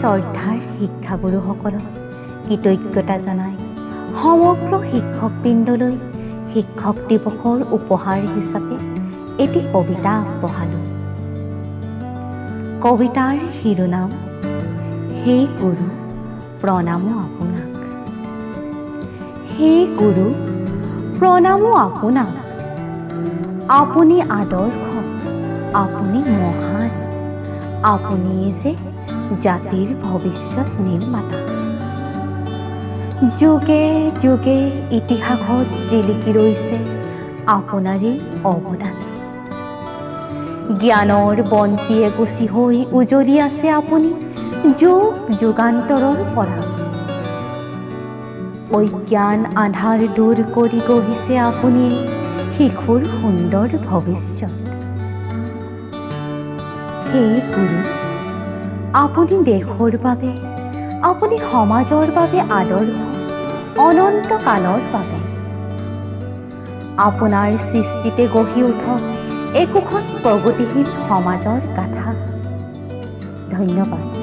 শ্ৰদ্ধাৰ শিক্ষাগুৰুসকলক কৃতজ্ঞতা জনাই সমগ্ৰ শিক্ষকবৃন্দলৈ শিক্ষক দিৱসৰ উপহাৰ হিচাপে এটি কবিতা আগবঢ়ালোঁ। কবিতাৰ শিৰোনাম, হে গুৰু প্ৰণামো আপোনাক। হে গুৰু প্ৰণামো আপোনাক, আপুনি আদৰ্শ, আপুনি মহান, আপুনিয়ে যে জাতিৰ ভৱিষ্যত নিৰ্মাতা। যুগে যুগে ইতিহাসত জিলিকি ৰৈছে আপোনাৰেই অৱদান। জ্ঞানৰ বন্তি এগছি হৈ উজলি আছে আপুনি যুগ যুগান্তৰৰ পৰা। অজ্ঞান আন্ধাৰ দূৰ কৰি গঢ়িছে আপুনি শিশুৰ সুন্দৰ ভৱিষ্যত। হে গুৰু, আপুনি দেশৰ বাবে, আপুনি সমাজৰ বাবে আদৰ্শ অনন্ত কালৰ বাবে। আপোনাৰ সৃষ্টিতে গঢ়ি উঠক একোখন প্ৰগতিশীল সমাজৰ গাথা। ধন্যবাদ।